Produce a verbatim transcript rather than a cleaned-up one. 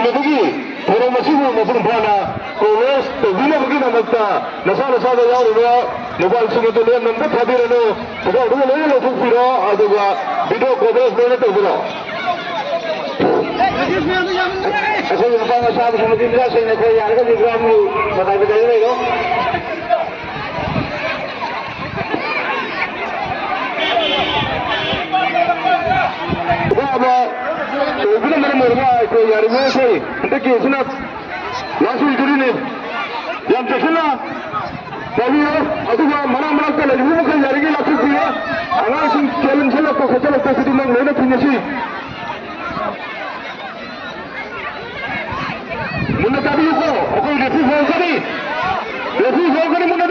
ꯑꯗꯨꯒꯤ ꯊꯧꯔꯝ ꯑꯁꯤꯕꯨ ꯃꯄꯨꯡ ꯐꯥꯅ ꯀꯣꯚꯔꯦꯖ ꯇꯧꯕꯤꯅꯕꯒꯤꯗꯃꯛꯇ ꯅꯁꯥ ꯅꯁꯥꯗ ꯌꯥꯎꯔꯤꯕ ꯃꯣꯕꯥꯏꯜꯁꯤꯡ ꯑꯗꯨ ꯂꯦꯝꯅ ꯑꯝꯇ ꯊꯥꯕꯤꯔꯅꯨ, ꯊꯕꯛ ꯑꯗꯨꯒ ꯂꯣꯏꯅ ꯂꯧꯊꯣꯛꯄꯤꯔꯣ꯫ ꯑꯗꯨꯒ ꯚꯤꯗꯤꯑꯣ ꯀꯣꯚꯔꯦꯖ ꯂꯣꯏꯅ ꯇꯧꯕꯤꯔꯣ꯫ ꯑꯩꯈꯣꯏꯒꯤ ꯅꯨꯄꯥ ꯃꯆꯥ ꯑꯃꯁꯨꯡ ꯅꯨꯄꯤ ꯃꯆꯥꯁꯤꯡ, ꯑꯩꯈꯣꯏ ꯌꯥꯔꯒꯗꯤ ꯒ꯭ꯔꯥꯎꯟꯒꯤ ꯃꯇꯥꯏ ꯃꯇꯥꯏꯗ ꯂꯩꯔꯣ꯫ ꯑꯋꯥꯕ ꯇꯧꯕꯅ ꯃꯔꯝ ꯑꯣꯏꯔꯒ ꯑꯩꯈꯣꯏ ꯌꯥꯔꯤꯕ ꯑꯩꯈꯣꯏ ꯍꯟꯗꯛꯀꯤ ꯑꯁꯤꯅ ꯂꯥꯁ ꯑꯣꯏꯗꯣꯔꯤꯅꯤ꯫ ꯌꯥꯝ ꯆꯦꯛꯁꯤꯟꯅ ꯇꯧꯕꯤꯌꯨ꯫ ꯑꯗꯨꯒ ꯃꯅꯥꯛ ꯃꯅꯥꯛꯇ ꯂꯩꯔꯤꯕ ꯃꯈꯩ ꯌꯥꯔꯤꯉꯩ ꯂꯥꯞꯊꯣꯛꯄꯤꯌꯨ꯫ ꯑꯉꯥꯡꯁꯤꯡ ꯆꯦꯜꯍꯟꯁꯜꯂꯛꯄ ꯈꯣꯠꯆꯜꯂꯛꯄ ꯈꯨꯗꯤꯡꯃꯛ ꯂꯣꯏꯅ ꯊꯤꯡꯉꯁꯤ꯫ ꯃꯨꯟꯅ ꯇꯥꯕꯤꯌꯨꯀꯣ, ꯑꯩꯈꯣꯏ ꯔꯦꯐ꯭ꯔꯤ ꯍꯧꯔꯛꯀꯅꯤ꯫ ꯔꯦꯐ꯭ꯔꯤ ꯍꯧꯔꯛꯀꯅꯤ, ꯃꯨꯟꯅ